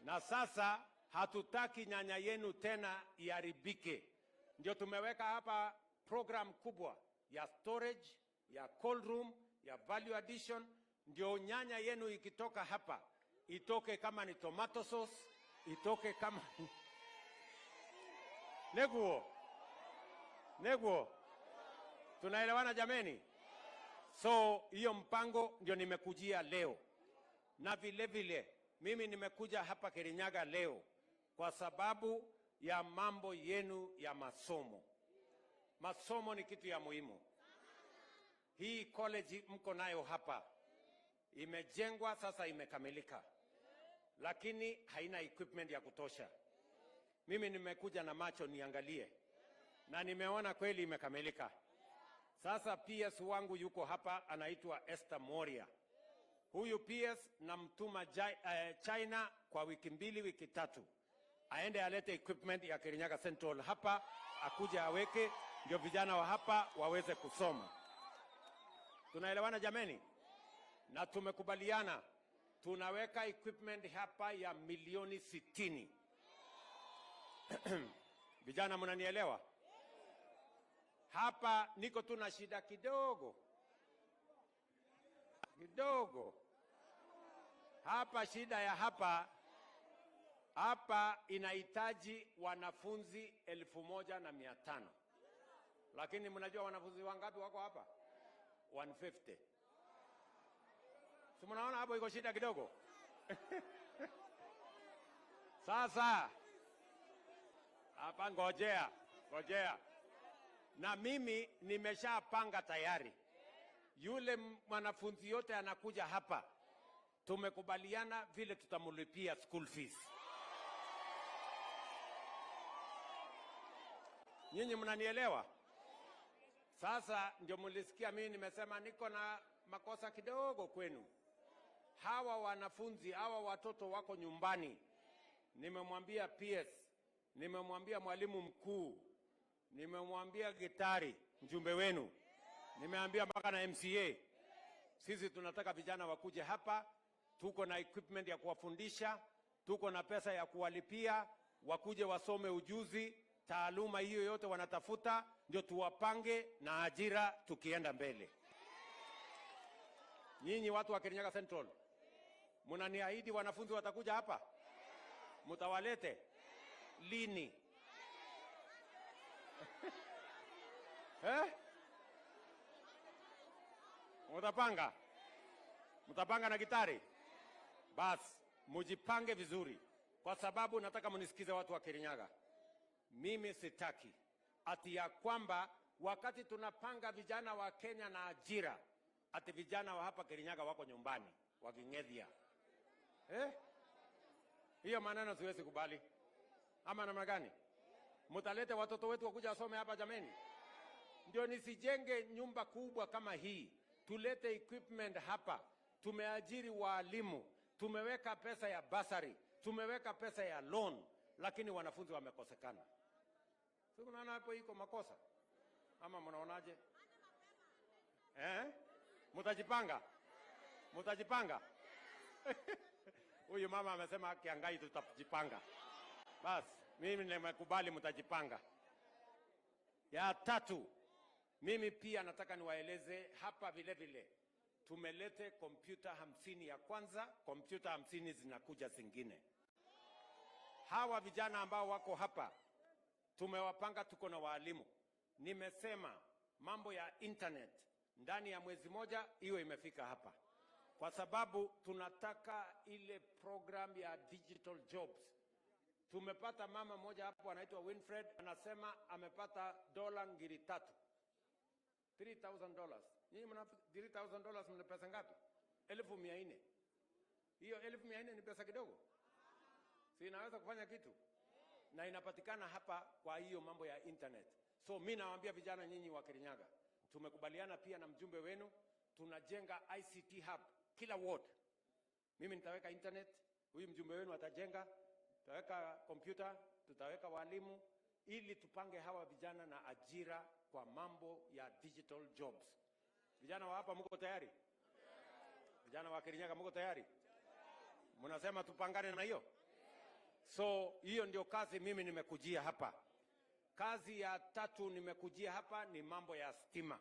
Na sasa hatutaki nyanya yenu tena iharibike. Ndio tumeweka hapa program kubwa ya storage, ya cold room, ya value addition, ndio nyanya yenu ikitoka hapa itoke kama ni tomato sauce, itoke kama neguo neguo. Tunaelewana jameni? So hiyo mpango ndio nimekujia leo, na vile vile mimi nimekuja hapa Kirinyaga leo kwa sababu ya mambo yenu ya masomo. Masomo ni kitu ya muhimu. Hii college mko nayo hapa imejengwa sasa, imekamilika, lakini haina equipment ya kutosha. Mimi nimekuja na macho niangalie, na nimeona kweli imekamilika. Sasa PS wangu yuko hapa, anaitwa Esther Moria. Huyu PS namtuma China kwa wiki 2 wiki 3, aende alete equipment ya Kirinyaga Central hapa, akuje aweke, ndio vijana wa hapa waweze kusoma. Tunaelewana jameni? Na tumekubaliana tunaweka equipment hapa ya milioni 60. Vijana mnanielewa? Hapa niko tu na shida kidogo kidogo. Hapa shida ya hapa hapa inahitaji wanafunzi 1500. Lakini mnajua wanafunzi wangapi wako hapa? 150. Si mnaona hapo iko shida kidogo? Sasa hapa ngojea, ngojea. Na mimi nimeshapanga tayari. Yule mwanafunzi yote anakuja hapa, tumekubaliana vile tutamlipia school fees. Nyinyi mnanielewa? Sasa ndio mlisikia mimi nimesema niko na makosa kidogo kwenu. Hawa wanafunzi, hawa watoto wako nyumbani. Nimemwambia PS, nimemwambia mwalimu mkuu, nimemwambia Gitari mjumbe wenu, nimeambia mpaka na MCA. Sisi tunataka vijana wakuje hapa, tuko na equipment ya kuwafundisha, tuko na pesa ya kuwalipia, wakuje wasome ujuzi, taaluma hiyo yote wanatafuta, ndio tuwapange na ajira tukienda mbele. Nyinyi watu wa Kirinyaga Central, mnaniahidi wanafunzi watakuja hapa? Mtawalete lini? Eh? Mutapanga? Mutapanga na Gitari? Bas, mujipange vizuri, kwa sababu nataka mnisikize watu wa Kirinyaga. Mimi sitaki ati ya kwamba wakati tunapanga vijana wa Kenya na ajira, ati vijana wa hapa Kirinyaga wako nyumbani waking'ethia. Eh? Hiyo maneno siwezi kubali. Ama namna gani? Mtalete watoto wetu wakuja wasome hapa jameni? Ndio nisijenge nyumba kubwa kama hii, tulete equipment hapa, tumeajiri walimu, tumeweka pesa ya basari, tumeweka pesa ya loan, lakini wanafunzi wamekosekana. Si unaona hapo iko makosa? Ama mnaonaje? Eh? Mtajipanga? Mtajipanga? Huyu mama amesema Kiangai tutajipanga. Bas, mimi nimekubali mtajipanga. Ya tatu, mimi pia nataka niwaeleze hapa vile vile. Tumelete kompyuta 50 ya kwanza, kompyuta 50 zinakuja zingine. Hawa vijana ambao wako hapa tumewapanga, tuko na walimu. Nimesema mambo ya internet ndani ya mwezi moja iwe imefika hapa, kwa sababu tunataka ile program ya digital jobs. Tumepata mama moja hapo anaitwa Winfred, anasema amepata dola 3,000. $3,000. Nyinyi mna $3,000 mna pesa ngapi? 1,400. Hiyo 1,400 ni pesa kidogo? Si inaweza kufanya kitu? Na inapatikana hapa kwa hiyo mambo ya internet. So mimi nawaambia vijana nyinyi wa Kirinyaga, tumekubaliana pia na mjumbe wenu, tunajenga ICT hub kila ward. Mimi nitaweka internet, huyu mjumbe wenu atajenga, tutaweka kompyuta, tutaweka walimu, ili tupange hawa vijana na ajira kwa mambo ya digital jobs. Vijana wa hapa mko tayari? Vijana wa Kirinyaga mko tayari? Mnasema tupangane na hiyo? So hiyo ndio kazi mimi nimekujia hapa. Kazi ya tatu nimekujia hapa ni mambo ya stima.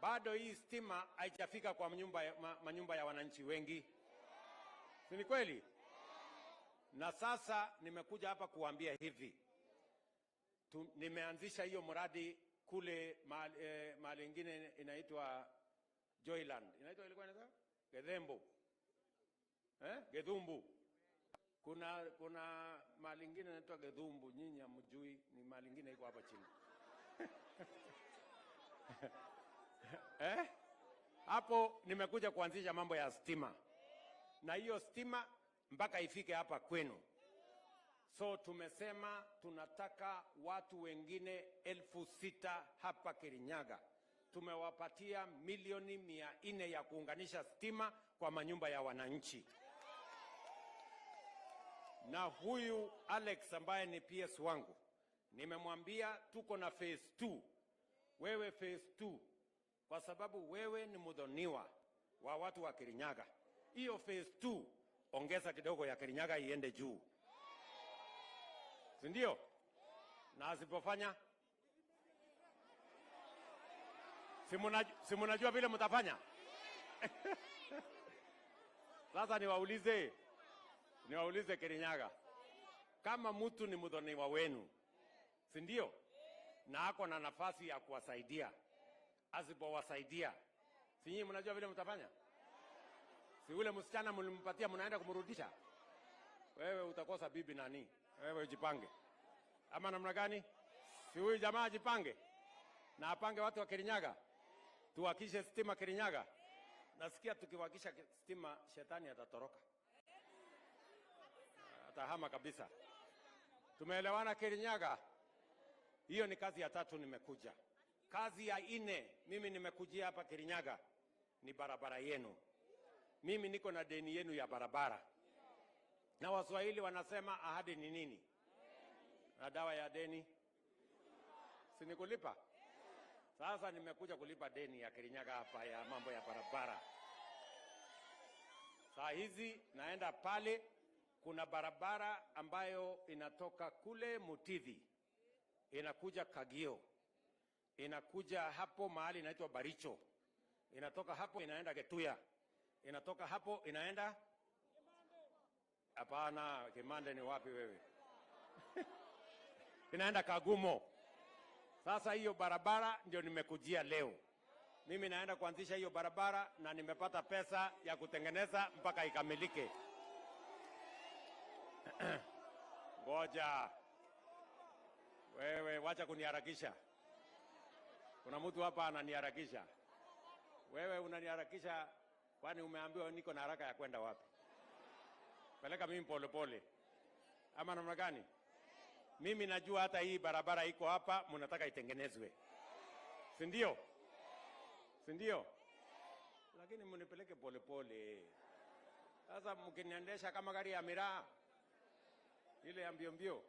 Bado hii stima haijafika kwa manyumba ya wananchi wengi. Si ni kweli? Na sasa nimekuja hapa kuambia hivi. Nimeanzisha hiyo mradi kule mahali ingine inaitwa Joyland. Inaitwa, ilikuwa inaitwa Gethembu. Gethumbu. Kuna mahali ingine inaitwa Gethumbu, nyinyi hamjui, ni mahali ingine iko hapa chini. Hapo nimekuja kuanzisha mambo ya stima. Na hiyo stima mpaka ifike hapa kwenu. So tumesema tunataka watu wengine 6,000 hapa Kirinyaga. Tumewapatia 400,000,000 ya kuunganisha stima kwa manyumba ya wananchi. Na huyu Alex ambaye ni PS wangu, nimemwambia tuko na phase 2. Wewe phase 2, kwa sababu wewe ni mudhoniwa wa watu wa Kirinyaga. Hiyo phase 2 ongeza kidogo ya Kirinyaga iende juu. Si ndio? Na asipofanya, si mnajua vile mtafanya? Sasa niwaulize Kirinyaga, kama mtu ni mudhoniwa wenu, si ndio? Na ako na nafasi ya kuwasaidia, asipowasaidia, si nyinyi mnajua vile mtafanya? Si ule msichana mlimpatia mnaenda kumrudisha? Wewe utakosa bibi nani? Wewe ujipange. Ama namna gani? Si huyu jamaa ajipange? Na apange watu wa Kirinyaga. Tuwakishe stima Kirinyaga. Nasikia tukiwakisha stima shetani atatoroka. Atahama kabisa. Tumeelewana Kirinyaga? Hiyo ni kazi ya tatu nimekuja. Kazi ya nne mimi nimekujia hapa Kirinyaga ni barabara yenu. Mimi niko na deni yenu ya barabara. Na Waswahili wanasema ahadi ni nini? Na dawa ya deni? Si ni kulipa? Sasa nimekuja kulipa deni ya Kirinyaga hapa ya mambo ya barabara. Saa hizi naenda pale, kuna barabara ambayo inatoka kule Mutithi, inakuja Kagio, inakuja hapo mahali inaitwa Baricho, inatoka hapo inaenda Getuya, inatoka hapo inaenda, hapana, Kimande ni wapi wewe? Inaenda Kagumo. Sasa hiyo barabara ndio nimekujia leo. Mimi naenda kuanzisha hiyo barabara na nimepata pesa ya kutengeneza mpaka ikamilike. Ngoja. Wewe wacha kuniharakisha. Kuna mtu hapa ananiharakisha. Wewe unaniharakisha kwani umeambiwa niko na haraka ya kwenda wapi? Peleka mimi pole pole. Ama namna gani? Mimi najua hata hii barabara iko hapa mnataka itengenezwe. Si ndio? Si ndio? Lakini mnipeleke pole pole. Sasa mkiniendesha kama gari ya miraa ile ya mbio mbio,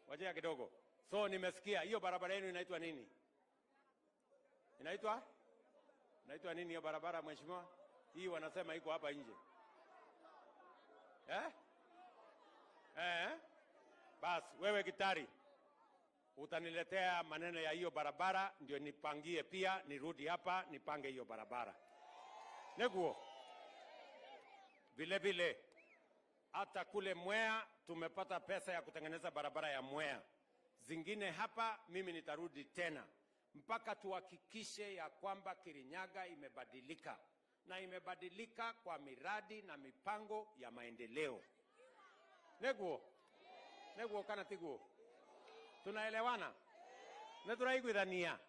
wajia kidogo. So nimesikia hiyo barabara yenu inaitwa nini? Inaitwa? Inaitwa nini hiyo barabara mheshimiwa? Hii wanasema iko hapa nje. Bas, wewe Gitari utaniletea maneno ya hiyo barabara ndio nipangie pia, nirudi hapa nipange hiyo barabara. Neguo. Vile vile hata kule Mwea tumepata pesa ya kutengeneza barabara ya Mwea. Zingine hapa mimi nitarudi tena mpaka tuhakikishe ya kwamba Kirinyaga imebadilika, na imebadilika kwa miradi na mipango ya maendeleo. Neguo. Neguo kana tiguo. Tunaelewana? Na tunaiguithania.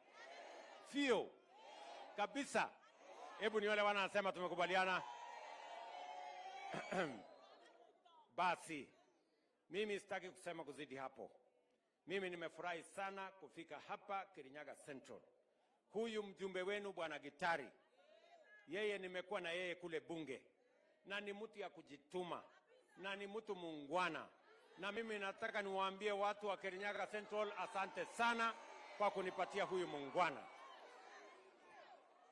Sio kabisa. Hebu niole wana nasema tumekubaliana. Basi mimi sitaki kusema kuzidi hapo. Mimi nimefurahi sana kufika hapa Kirinyaga Central. Huyu mjumbe wenu Bwana Gitari, yeye nimekuwa na yeye kule bunge, na ni mtu ya kujituma, na ni mtu muungwana. Na mimi nataka niwaambie watu wa Kirinyaga Central asante sana kwa kunipatia huyu muungwana.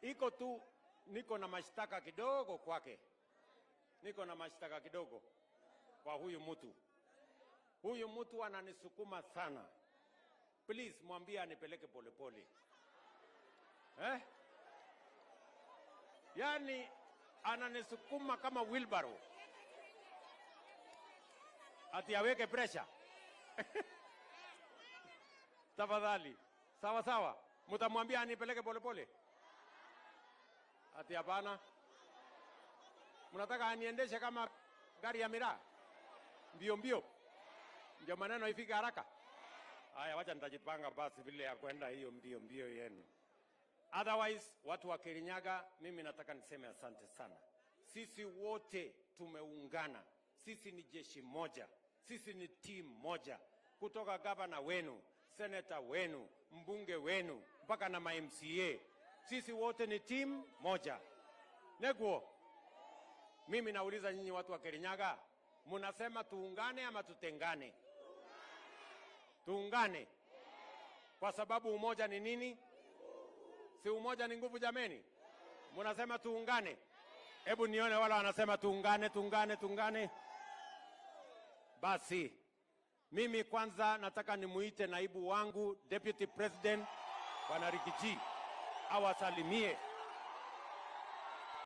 Iko tu niko na mashtaka kidogo kwake. Niko na mashtaka kidogo kwa huyu mtu. Huyu mtu ananisukuma sana. Please mwambie anipeleke polepole. Eh? Yaani ananisukuma kama wheelbarrow. Ati aweke pressure. Tafadhali. Sawa sawa. Mtamwambia anipeleke polepole? Ati hapana. Mnataka aniendeshe kama gari ya miraa? Mbio mbio. Ndio maneno ifike haraka. Haya, wacha nitajipanga basi vile ya kwenda hiyo mbio mbio yenu. Otherwise, watu wa Kirinyaga, mimi nataka niseme asante sana. Sisi wote tumeungana, sisi ni jeshi moja, sisi ni timu moja, kutoka gavana wenu, seneta wenu, mbunge wenu, mpaka na ma MCA. Sisi wote ni timu moja. Neguo, mimi nauliza nyinyi watu wa Kirinyaga, munasema tuungane ama tutengane? Tuungane, kwa sababu umoja ni nini? Si umoja ni nguvu jameni? Munasema tuungane? Hebu nione wala wanasema tuungane, tuungane, tuungane. Basi mimi kwanza nataka nimuite naibu wangu Deputy President Bwana Riggy G awasalimie.